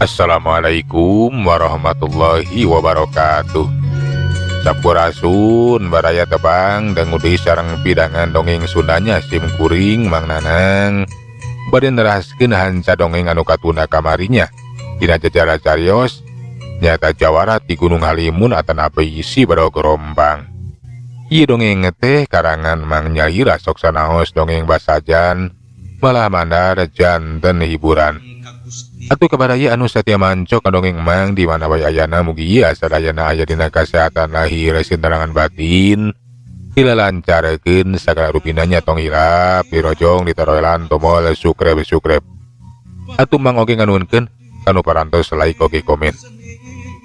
Assalamualaikum warahmatullahi wabarakatuh. Sampurasun baraya tebang dangu deui sareng pidangan dongeng Sundanya sim kuring Mang Nanang. Bade neraskeun hanca dongeng anu katunda kamarinya. Dina jajara carios nyata jawara ti Gunung Halimun atanapi isi badog rombang. Ieu dongeng teh karangan Mang Nyalira sok sanaos dongeng basajan malah mandar janten hiburan. Atuh kabaraya anu satia mancok dongeng Mang di mana wae ayana mugi ieu sadayana aya dina kasehatan lahir sintarangan batin. Dilalancarkeun sagala rupina nya tong hilap dirojong ditaroelan tomol subscribe. Atuh Mang oge nganuhunkeun kanu parantos like oge komen.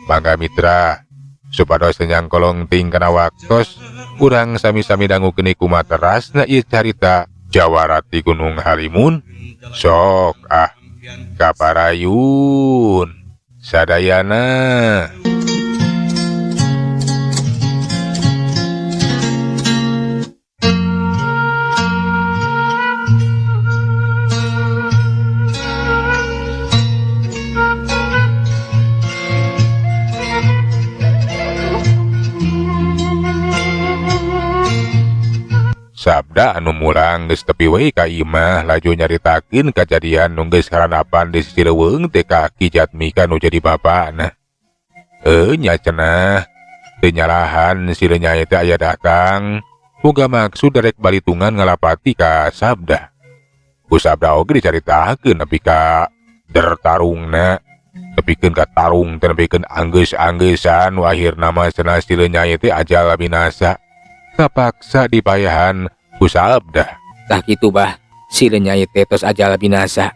Mangga mitra supados nyangkolong ting kana waktos urang sami-sami dangukeun kumaha terasna ieu carita Jawara ti Gunung Halimun. Sok ah kaparayun sadayana. Sabda anu mulang geus tepi we ka imah laju nyaritakeun kajadian nu geus haranapan di sisi leuweung teh ka Ki Jatmika nu jadi bapana. Nya cenah teu nyalahan si Lenyai teh aya datang boga maksud rek balitungan ngalapati ka Sabda. Ku Sabda oge dicaritakeun nepi ka dertarungna nepikeun ka tarung teh nepikeun anggeus-anggeusan nu akhirna mah cenah si Lenyai teh ajal binasa. Kapaksa dipayahan ku Sabda. Tah kitu bah, si Lenyai teh tos ajal binasa.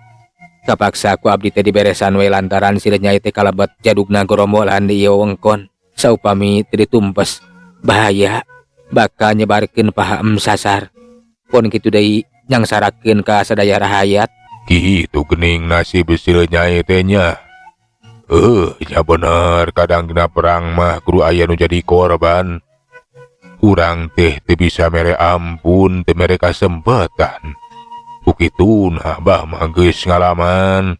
Kapaksa ku abdi teh diberesan we lantaran si Lenyai teh kalebet jadugna gorombolan di ieu wewengkon. Saupami teu ditumpes, bahaya bakal nyebarkeun paham sasar. Pon kitu deui nyangsarakeun ka sadaya rahayat. Kitu geuning nasib si Lenyai teh nya. Nya bener kadang dina perang mah kudu aya nu jadi korban. Urang teh teu bisa mere ampun, teu mere kasempatan. Kukituna abah mah geus ngalaman.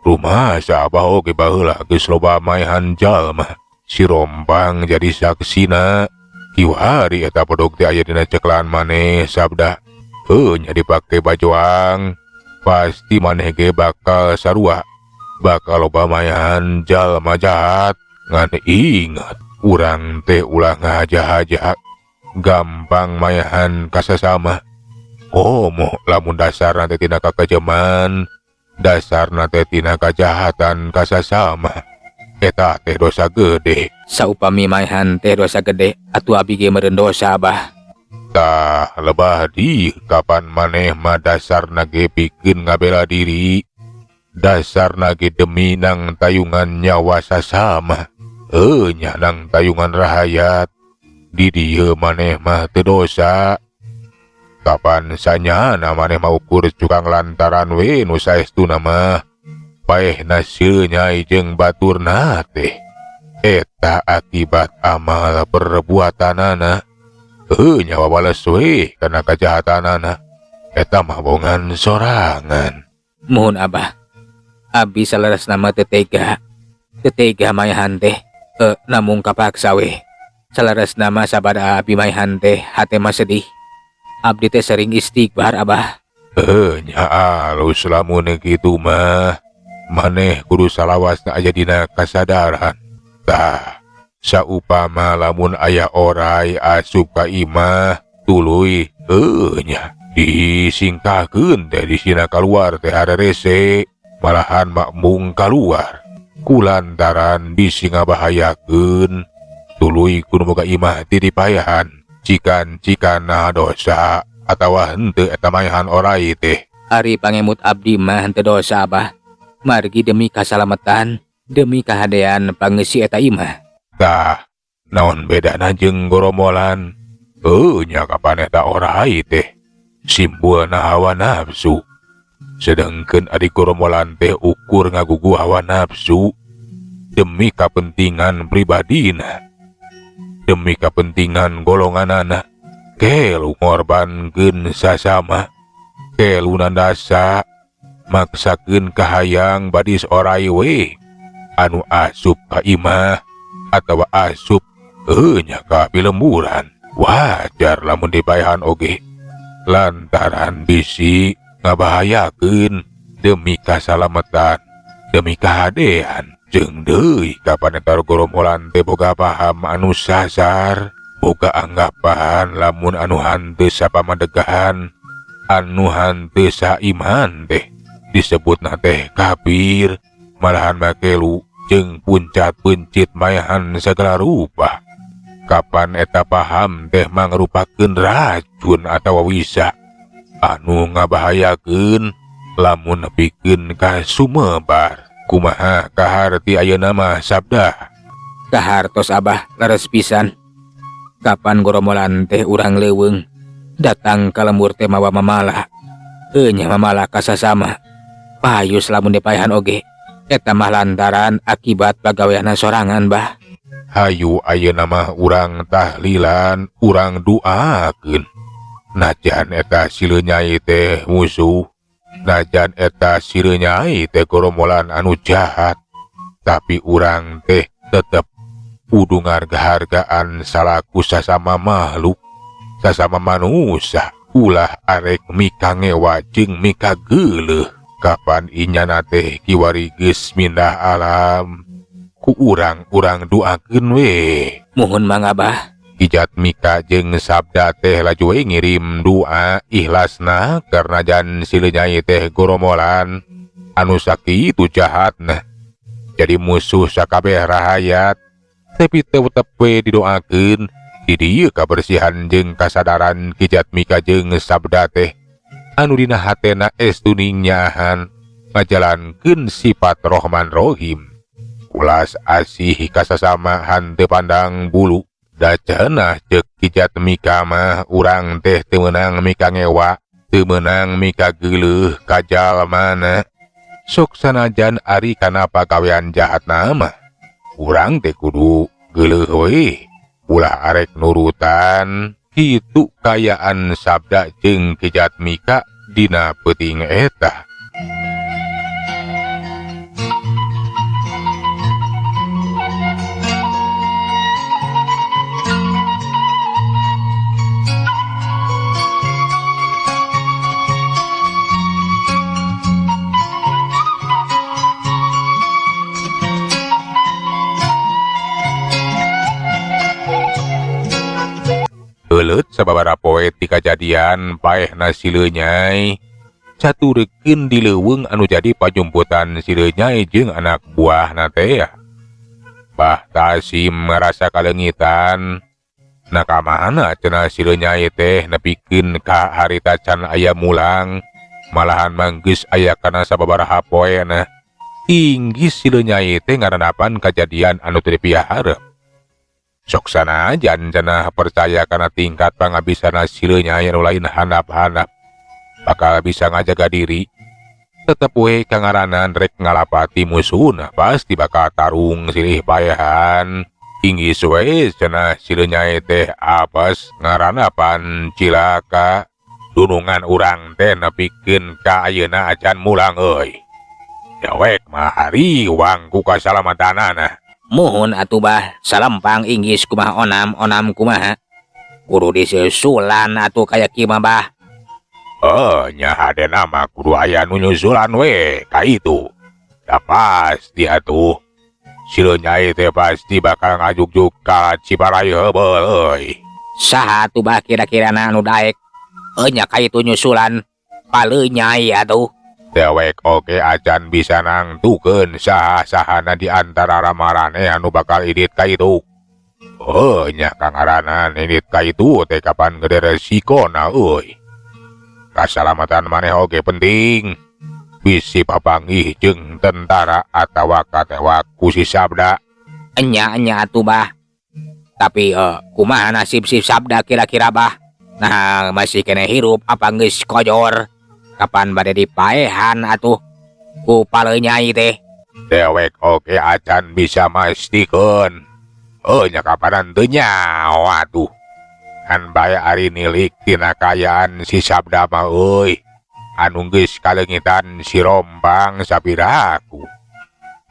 Rumasa abah oge baheula geus loba maehan jalma. Si Rompang jadi saksina. Kiwari eta podog teh aya dina ceklan maneh Sabda. Nya dipake bajoang. Pasti maneh ge bakal sarua. Bakal loba maehan jalma jahat. Ngan ingat, urang teh ulah ngahaja-haja. Gampang mayahan kasasama. Komo lamun dasarna teh tina kakejeman, dasarna teh tina kajahatan kasasama. Eta teh dosa gede. Saupami mayahan teh dosa gede, atuh abi ge meureun dosa abah. Tah lebah di kapan maneh mah dasarna ge pikeun ngabela diri. Dasarna ge demi nang tayungan nyawa sasama. Nya nang tayungan rahayat. Di dieu maneh mah teu dosa. Kapan sanyana maneh mah ukur cukang lantaran we nu saestuna mah. Paehna seunyai jeung baturna teh. Eta akibat amal perbuatanana. Nyawa bales we kana kajahatanana. Eta mah bongan sorangan. Muhun abah. Abi saleresna mah teu tega. Teu tega mayahan teh. Namung kapaksa we. Saleresna mah sabada abi mayahan teh hate mah sedih. Abdi teh sering istighfar abah. Nya alus lamun kitu mah. Maneh kudu salawasna aya dina kasadaran. Tah, saupama lamun aya orai asup ka imah tuluy nya disingkahkeun teh disina kaluar teh harerese malahan makmung kaluar. Kulantaran bisi ngabahayakeun tuluy kudu boga imah ti dipayahan cikan-cikan nah dosa atawa henteu eta mayahan orai teh. Ari pangemut abdi mah henteu dosa abah. Margi demi kasalamatan, demi kahadean pangeusi eta imah. Tah, naon bedana jeung goromolan? Nya kapan eta orai teh? Simbulna hawa nafsu. Sedangkeun ari goromolan teh ukur ngagugu hawa nafsu demi kapentingan pribadina, demi kepentingan golonganana. Kelu ngorbankeun sasama, kelu nandasa maksakeun kahayang badis orai we. Anu asup ka imah atawa asup nya ka pilemburan. Wajar lamun dipaehan oge lantaran bisi ngabahayakeun demi kasalametan, demi kahadean. Jeung deui kapan eta gorombolan teh boga paham anu sasar, boga anggapan lamun anu hanteu sapamadegan, anu hanteu saiman teh disebutna teh kafir, malahan makelu jeung puncat pencit mayahan segala rupa. Kapan eta paham teh mangrupakeun racun atawa wisa anu ngabahayakeun lamun nepikeun ka sumebar. Kumaha kaharti ayeuna mah Sabda? Kahartos Abah, leres pisan. Kapan gorombolan teh urang leuweung datang ka lembur teh mawa mamala. Nya mamala ka sasama. Payus lamun dipaehan oge. Eta mah lantaran akibat pagaweanna sorangan, Bah. Hayu ayeuna mah urang tahlilan, urang duakeun. Najan eta si Lenyai teh musuh, najan eta si Lenyai teh gorombolan anu jahat, tapi urang teh tetep kudu ngarga-hargaan salaku sasama makhluk, sasama manusia. Ulah arek mikangewa jeung mikageuleuh. Kapan inyana teh kiwari geus mindah alam, ku urang-urang duakeun we. Muhun mangga, Bah. Ki Jatmika jeung Sabda teh laju we ngirim doa ikhlasna karena jan si Lenyai teh goromolan anu sakitu jahatna. Jadi musuh sakabeh rahayat, tapi tetep we didoakeun. Di dieu kabersihan jeung kasadaran Ki Jatmika jeung Sabda teh anu dina hatena estu nyahan ngajalankeun sifat Rohman Rohim. Ulas asih kasasama hanteu pandang bulu. Da cenah ceuk Ki Jatmika mah urang teh teu meunang mikangewa, teu meunang mikageuleuh ka jalmana. Sok sanajan ari kana pagawean jahatna mah urang teh kudu geuleuh we, ulah arek nurutan. Kitu kayaan Sabda jeung Ki Jatmika dina peuting eta. Heuleut sababaraha poe ti kajadian paehna si Lenyai caturekeun di leuweung anu jadi pajumputan si Lenyai jeung anak buahna teh. Bah Tasim ngarasa kaleungitan. Nah ka mana cenah si Lenyai teh nepikeun ka harita can aya mulang, malahan manggeus aya kana sababaraha poena. Inggis si Lenyai teh ngarandapan kajadian anu teu dipiharep. Sok sanajan cenah percaya kana tingkat pangabisana si Lenyai anu lain handap-handap bakal bisa ngajaga diri. Tetep we kangaranan rek ngalapati musuhna pasti bakal tarung silih paehan. Inggis we cenah si Lenyai teh apes ngaranapan cilaka. Dunungan urang teh nepikeun ka ayeuna acan mulang euy. Dewek mah hariwang ku kasalamatanana. Muhun atuh Bah, salempang inggis kumaha onam, onam kumaha. Kudu disusulan atuh kaya kieu mah, Bah. Oh, nya hadena mah kudu aya nu nyusulan we ka itu. Da pasti atuh. Si Lenyai teh pasti bakal ngajugjug ka Ciparay heubeul euy. Saha atuh Bah kira-kirana anu daek? Nya ka itu nyusulan Palenyai atuh. Dewek oge acan bisa nangtukeun saha-sahana di antara ramarane anu bakal idit ka itu. Oh, nya kangaranan idit ka itu teh kapan gede resikona euy. Kasalamatan maneh oge penting. Bisi papanggih jeung tentara atawa katewak ku si Sabda. Enya enya atuh Bah. Tapi kumaha nasib si Sabda kira-kira Bah? Nah, masih kene hirup apa geus kojor? Kapan bade dipaehan atuh ku Palenyai teh? Dewek oge acan bisa mastikeun. Oh, nya kapanan teu nyawa atuh. Kan bae ari nilik tina kaayaan si Sabda mah euy. Anu geus kaleungitan si Rompang sapiraku.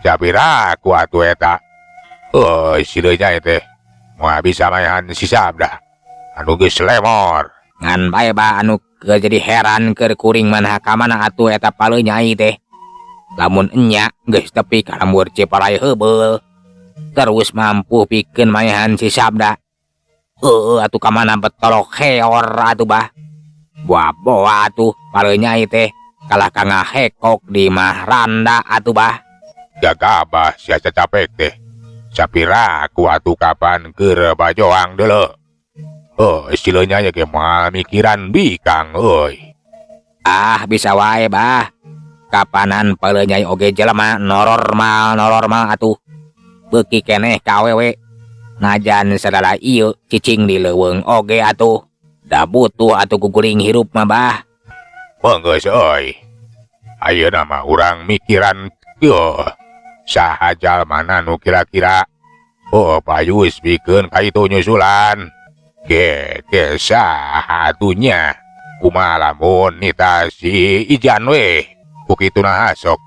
Sapiraku atuh eta. Euy si Nyai teh moal bisa maehan si Sabda anu geus lemor. Ngan bae bah anu keur jadi heran keur kuring mah ka mana atuh eta paleun Nyai teh. Lamun enya geus tepi ka lembur Ciparay heubeul. Terus mampu pikeun maehan si Sabda. Heueuh atuh ka mana betolok heor atuh bah. Boa-boa atuh paleun Nyai teh kalah ka ngahekok di mah randa atuh bah. Gagabah sia capek teh. Sapiraku atuh kapan keur bajoang deuleu. Oh, istilahnya ya ge moal mikiran bikang euy. Ah, bisa wae bah. Kapanan paleun Nyai oge jelema normal atuh. Beuki keneh ka awewe. Najan sadala ieu cicing di leuweung oge atuh. Da butuh atuh guguring hirup mah bah. Geus euy. Ayeuna mah urang mikiran kieu. Saha jalmana nu kira-kira oh payus pikeun ka itu nyusulan. Ge ge saha atuh nya. Kumaha lamun nita si Ijan we. Ku kituna sok.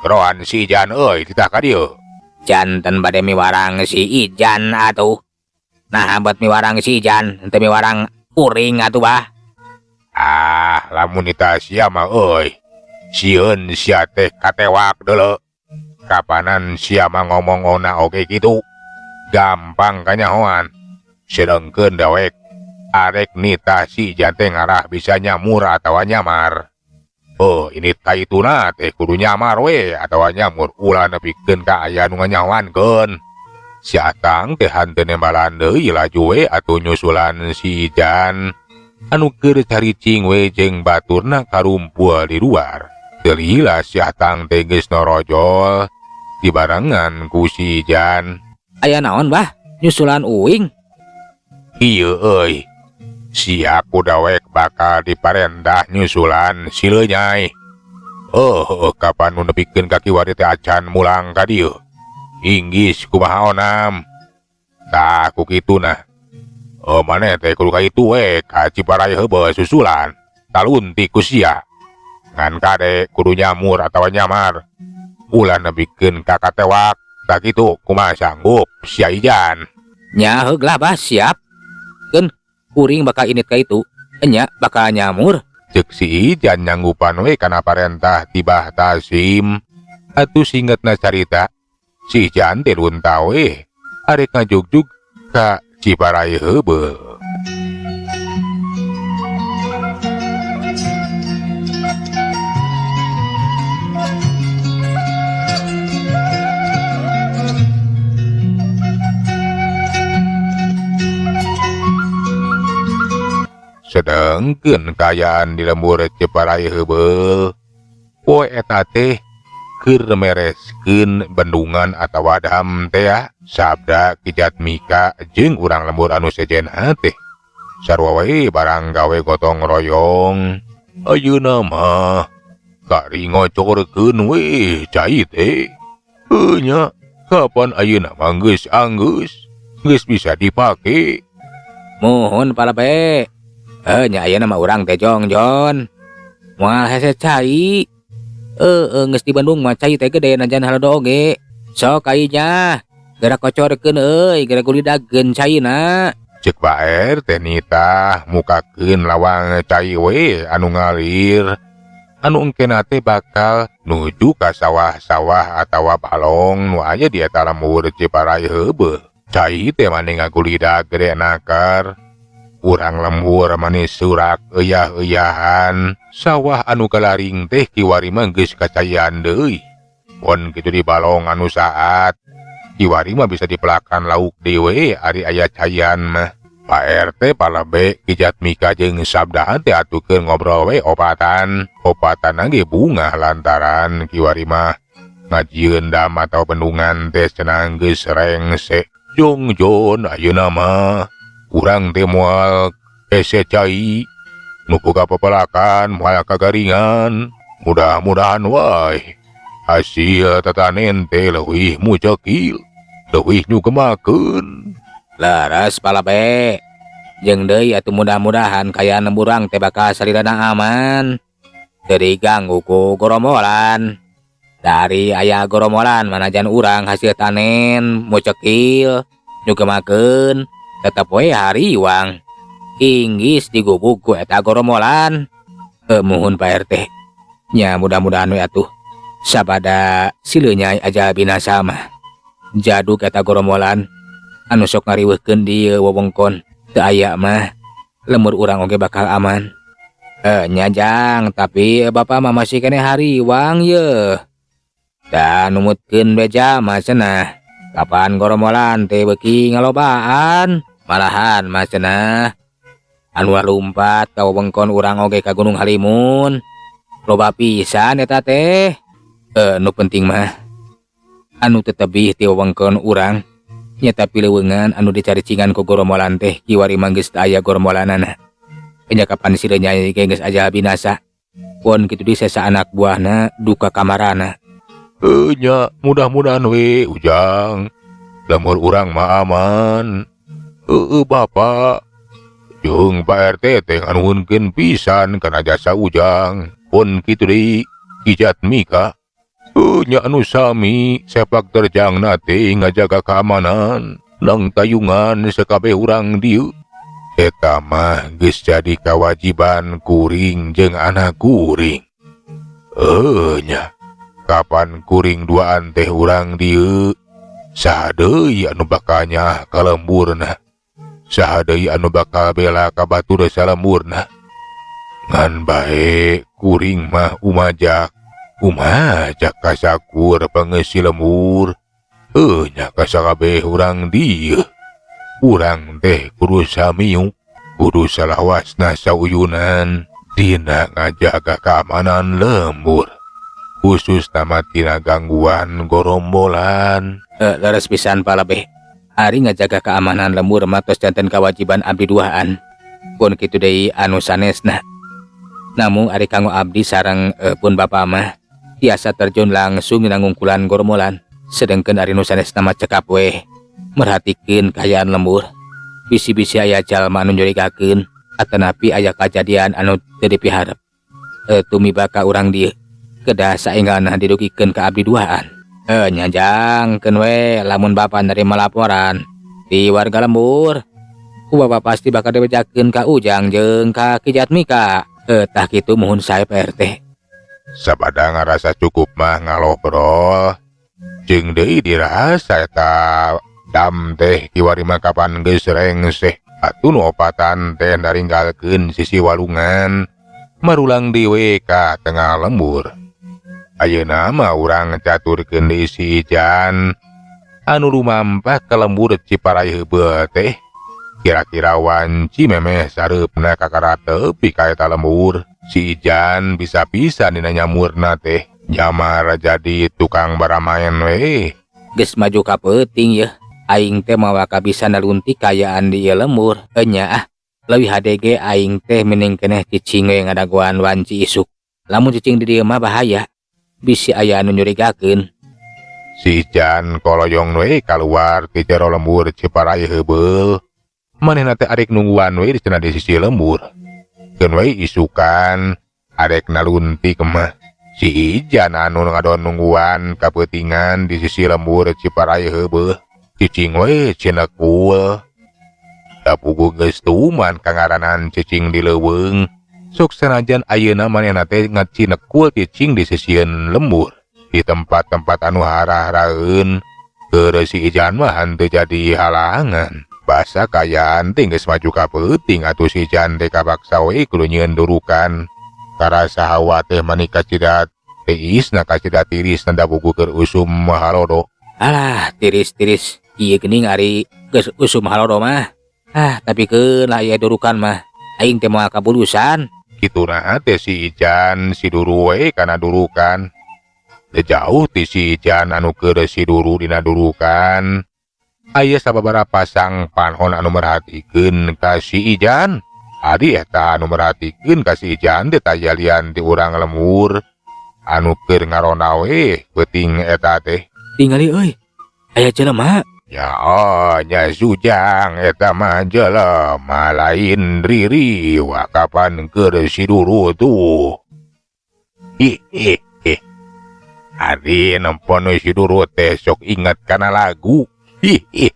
Keroan si Ijan euy titah ka dieu. Janten bade miwarang si Ijan atuh. Nah buat miwarang si Ijan, henteu miwarang kuring atuh bah. Ah, lamun nita sia mah euy. Sieun sia teh katewak deuleu. Kapanan sia mah ngomongona oge kitu. Gampang kanyahoan. Sedengkeun dewek arek nita si Ijan teh ngarah bisa nyamur atawa nyamar. Oh, ini kaituna teh kudu nyamar we atawa nyamur ulah nepikeun ka aya nu nganyahoankeun. Si Atang teh hanteu nembalan deui laju we atuh nyusulan si Ijan anu keur caricing we jeung baturna karumpul di luar. Teu lila si Atang teh geus norojol dibarengan ku si Ijan. Aya naon bah nyusulan uing? Ieu euy. Sia ku dawek bakal diparendah nyusulan si Lenyai. Oh, kapan nu nepikeun ka kiwari teh acan mulang ka dieu. Inggis kumaha onam. Tah ku kituna. Oh, maneh teh kudu ka itu we ka Ciparay heubeul susulan. Taluntik ku sia. Ngan kade kudu nyamur atawa nyamar. Ulah nepikeun ka katewak. Tah kitu kumaha sanggup sia Ijan. Nya heug lah bah siap. Keun kuring bakal init ka itu, enya bakal nyamur. Cek si Ijan nyanggupan we kana parentah ti Bah Tasim. Atuh singetna carita, si Ijan teh lunta we arek ngajugjug ka Ciparay heubeul. Sedengkeun kaayaan di lembur Ciparay heubeul, poe eta teh keur mereskeun bendungan atawa dam teh ya, Sabda Ki Jatmika jeung urang lembur anu sejenna teh. Sarua we barang gawe gotong royong. Ayeuna mah kari ngocorkeun we cai teh. Heuh nya, kapan ayeuna mah geus anggeus, geus bisa dipake. Muhun palabe. Nya ayeuna mah urang teh jongjon. Moal hese cai. Geus di Bandung mah cai teh gede najan halodo oge. Sok kainya geura kocorkeun euy, geura gulidageun caina. Ceuk Pak RT nitah mukakeun lawang cai we anu ngalir. Anu engkena teh bakal nuju ka sawah-sawah atawa balong nu aya di eta lembur Ciparay heubeul. Cai teh mani ngagulidag gede nakar. Urang lembur manis surak eyah-eyahan. Sawah anu kalaring teh kiwari mah geus kacaian deui. Pon kitu di balong anu saat kiwari mah bisa dipelakan lauk dewe ari aya caian mah. Pak RT palabe Ki Jatmika jeung Sabda teh atuh keur ngobrol we opatan. Opatan ge bungah lantaran kiwari mah ngajieun dam atau bendungan teh cenah geus rengse. Jongjon ayeuna mah urang teh moal hese cai, nu boga pepelakan moal kagaringan. Mudah-mudahan wae hasil tatanen teh leuwih mucekil, leuwih nyugemakeun. Leres palabe. Jeung deui atuh mudah-mudahan kaayaan urang teh bakal salilana aman. Teu diganggu ku gorombolan. Dari aya goromolan manajan urang hasil tanen mucekil nyugemakeun tetep we hariwang. Inggis digubug ku eta goromolan. Muhun Pak RT. Nya mudah-mudahan we atuh sabada si Lenyai aja binasa mah. Jadug eta goromolan anu sok ngariweuhkeun di wewengkon teu aya mah lembur urang oge bakal aman. Nya Jang, tapi bapak mah masih keneh hariwang ye. Dan numutkeun beja mah cenah. Kapan goromolan teh beuki ngalobaan, malahan mah cenah. Anu lumpat ka wewengkon urang oge ka Gunung Halimun. Loba pisan eta teh. Nu penting mah anu teu tebih ti wewengkon urang nyata pileuweungan anu dicaricingan ku goromolan teh kiwari mah geus teu aya goromolanana. Nya kapan si Lenyai ge geus aja binasa. Pon kitu di sesa anak buahna duka kamarana. Nya mudah-mudahan we Ujang. Lembur urang mah aman. Heueuh Bapak. Jeung Pak RT teh nganuhunkeun pisan kana jasa Ujang. Pon kitu deui Ki Jatmika. Nya anu sami sepak terjangna teh ngajaga keamanan nang tayungan sakabeh urang dieu. Eta mah geus jadi kawajiban kuring jeung anak kuring. Nya kapan kuring duaan teh urang dieu, saha deui anu bakal nyaah ka lemburna, saha deui anu bakal bela ka batur salemburna. Ngan bae kuring mah umajak, umajak kasakur pangeusi lembur. Nya kasakabeh urang dieu. Urang teh kudu samiuk, kudu salawasna sauyunan dina ngajaga keamanan lembur. Khusus nama tina gangguan gorombolan. Leres pisan Pak Lebeh. Ari ngajaga keamanan lembur mah tos janten kewajiban abdi duaan. Pun kitu deui anu sanesna. Namun ari kanggo abdi sareng pun bapa mah tiasa terjun langsung dina ngungkulan gorombolan. Sedengkeun ari nu sanesna mah cekap weh merhatikeun kaayaan lembur. Bisi-bisi aya jalma anu nyurigakeun atanapi aya kajadian anu teu dipiharep. Tumiba ka urang dieu kedah saenggalna didugikeun ka abdi duaan. Nya Jang, keun we lamun bapa nerima laporan di warga lembur. Ku bapa pasti bakal dibejakeun ka Ujang jeung ka Ki Jatmika. Tah kitu muhun sae Pak RT. Sabada ngarasa cukup mah ngalobrol. Jeung deui dirasa eta dam teh kiwari mah kapan geus rengseh. Atuh nu opatan teh naringgalkeun sisi walungan marulang deui ka tengah lembur. Ayeuna mah urang caturkeun deui si Ijan anu lumampah ka lembur Ciparay Heubeul teh. Kira-kira wanci memeh sareupna kakara teupi ka eta lembur. Si Ijan bisa-bisa dina nyamurna teh nyamar jadi tukang baramaen we. Geus maju ka peuting yeuh. Aing teh mawa kabisa naluntik kayaan di ieu lembur. Enya ah, leuwih hade ge aing teh mending keneh cicing we ngadagoan wanci isuk. Lamun cicing di dieu mah bahaya. Bisi aya anu nyurigakeun. Si Ijan koloyong we kaluar ti jero lembur Ciparay Heubeul. Manehna teh arek nungguan we cenah di sisi lembur. Keun we isukan arek naluntik mah. Si Ijan anu ngadon nungguan kapeutingan di sisi lembur Ciparay Heubeul. Cicing we cinekul. Da puguh geus tuman kangaranan cicing di leuweung. Sok sanajan ayeuna manehna teh ngacinekul cicing di sisieun lembur. Di tempat-tempat anu harah-haraeun keur si Ijan mah henteu jadi halangan. Basa kayaan teh geus maju ka peuting atuh si Ijan teh kabaksa we kudu nyieun durukan. Karasa hawa teh mani kacida tiisna kacida tirisna da buku keur usum halodo. Alah, tiris-tiris ieu geuning ari geus usum halodo mah. Ah, tapi keun lah ieu durukan mah. Aing teh moal kabulusan. Kituna teh si Ijan si duru we kana durukan. Teu jauh ti si Ijan anu keur si duru dina durukan. Aya sababaraha pasang panon anu merhatikeun ka si Ijan. Adi eta anu merhatikeun ka si Ijan teh taya lian ti urang lembur anu keur ngaronda we peuting eta teh. Tingali euy, aya jelema. Ya oh, nya Sujang eta mah jelema lain riri wa kapan keur si duru tuh. Ih ih ih. Ari nempo nu si Duru teh sok inget kana lagu. Hihi.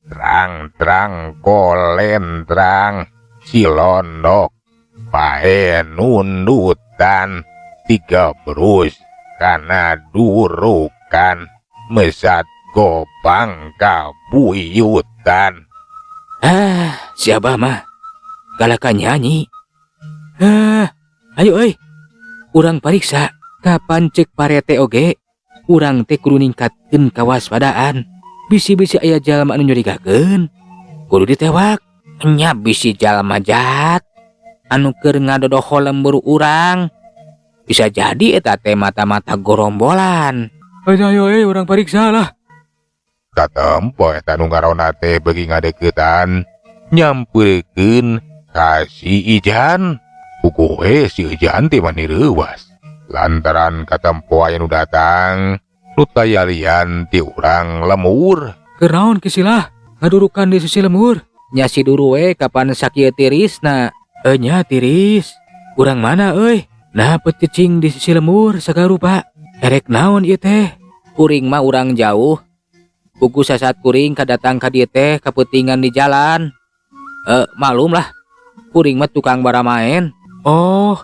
Trang-trang kolentrang silondok pae nundutan tiga berus kana durukan mesat gobang kabuyutan. Ah, siapa mah galakan nyanyi. Ah, ayo euy. Urang pariksa kapan cek parete oge. Urang teh kudu ningkatkeun kawaspadaan. Bisi-bisi aya jalma anu nyurigakeun. Kudu ditewak. Nya bisi jalma jahat anu keur ngadodoho lembur urang. Bisa jadi eta teh mata-mata gorombolan. Ayo ayo euy, urang pariksa lah. Katempo eta nu ngaronda teh beuki ngadeuketan nyamperkeun ka si Ijan. Puguh we si Ijan teh mani reuwas. Lantaran katempo aya nu datang, nu taya lian ti urang lemur. Keur naon Ki Silah ngadurukan di sisi lemur? Nya si Duru we kapan sakieu tirisna? Nya tiris. Urang mana euy? Nah pecicing di sisi lemur sagarupa. Erek naon ieu teh? Kuring mah urang jauh. Buku sasat kuring kadatang ka dieu teh kapeutingan di jalan. Malum lah. Kuring mah tukang baramaen. Oh,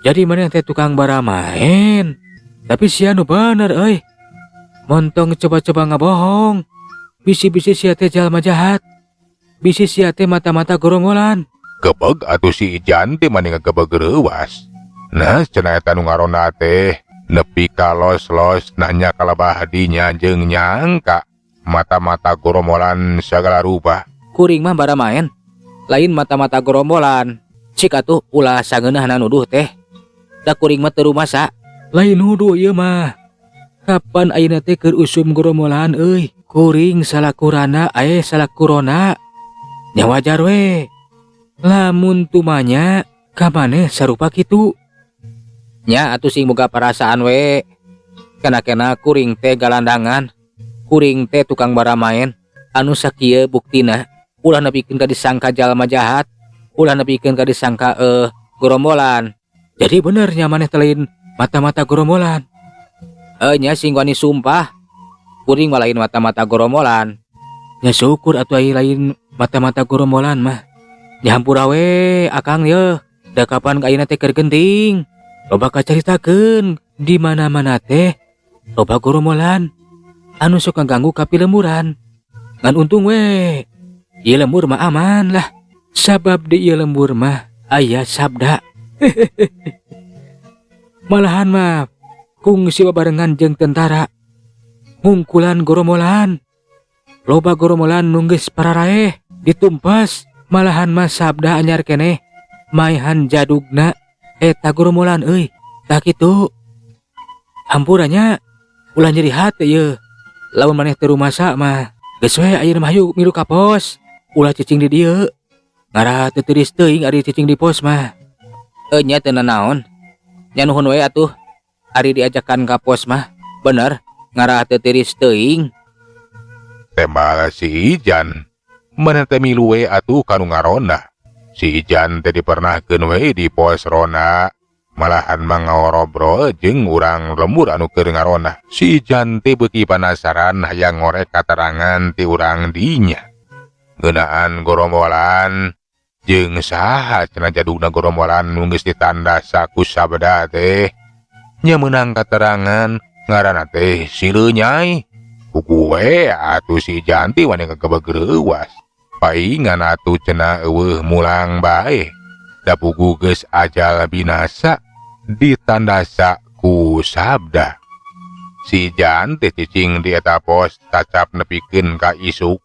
jadi maneh teh tukang baramaen. Tapi sia nu bener euy. Montong coba-coba ngabohong. Bisi-bisi sia teh jalma jahat. Bisi sia teh mata-mata gorombolan. Gebeg atuh si Ijan teh mani ngagebeg reuwas. Nah, cenah eta nu ngaronda teh nepi ka los-los nanya kalebah dinya jeung nyangka mata-mata gorombolan sagala rupa. Kuring mah baramaen, lain mata-mata gorombolan. Cik atuh ulah sangeunahna nuduh teh. Da kuring mah teu rumasa. Lain nuduh ieu mah. Kapan ayeuna teh keur usum gorombolan euy? Kuring salakurana ae salakurona. Nya wajar we. Lamun tumanya ka maneh sarupa kitu. Nya atuh sing boga perasaan we. Kena-kena kuring teh galandangan. Kuring teh tukang baramaen. Anu sakieu buktina ulah nepikeun ka disangka jalma jahat, ulah nepikeun ka disangka gorombolan. Jadi bener nya maneh teh lain mata-mata gorombolan. Nya sing wani sumpah. Kuring mah lain mata-mata gorombolan. Nya syukur atuh ai lain mata-mata gorombolan mah. Nya hampura we akang ye. Da kapan ayeuna teh keur genting. Loba kacaritakeun di mana-mana teh loba gorombolan anu sok ngaganggu ka pilemburan. Ngan untung we ieu lembur mah aman lah. Sabab di ieu lembur mah aya sabda. Malahan mah kungsi babarengan jeung tentara ngungkulan gorombolan. Loba gorombolan nu geus pararaeh ditumpas. Malahan mah sabda anyar keneh maehan jadugna eta gorombolan euy. Tah kitu. Hampuranya ulah nyeri hate ye. Lamun maneh teu rumasa mah geus we ayeuna mah hayu milu ka pos. Ulah cicing di dieu. Ngarah teu tiris teuing ari cicing di pos mah. Nya teu nanaon. Nya nuhun we atuh. Ari diajakan ka pos mah bener ngarah teu tiris teuing. Tembal si Ijan. Maneh teh milu we atuh ka nu ngaronda. Si Ijan teh dipernahkeun we di pos ronda. Malahan mah ngorobrol jeung urang lembur anu keur ngaronda. Si Ijan teh beuki panasaran hayang ngorek katerangan ti urang dinya. Ngeunaan gorombolan jeung saha cenah jadugna gorombolan nu geus ditanda ku sabda teh. Nya meunang katerangan ngaranna teh si Leunyai. Puguh we atuh si Ijan teh wani ngagebeg reuwas. Paingan atuh cenah eueuh mulang bae. Da puguh geus ajal binasa ditandasa ku sabda. Si Ijan teh cicing di eta pos tacap nepikeun ka isuk.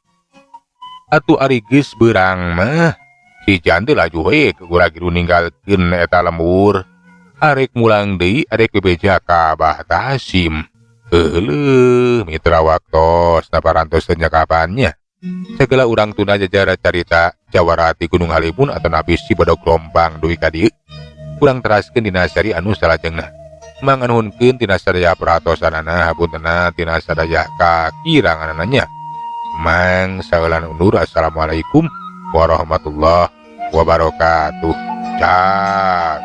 Atuh ari geus beurang mah si Ijan teh laju we kagura-giru ninggalkeun eta lembur. Arek mulang deui arek bebeja ka Abah Tasim. Euleuh mitra waktos naparantos teh kapannya. Segala urang tuna jajara carita jawara ti Gunung Halimun atau nabi si Bodog Rombang dugi ka dieu. Urang teraskeun dina seri anu salajengna. Manganuhunkeun tina sadaya perhatosanana hapuntenna tina sadaya kakiranganana nya. Mang saulan undur. Assalamualaikum warahmatullahi wabarakatuh. Cak.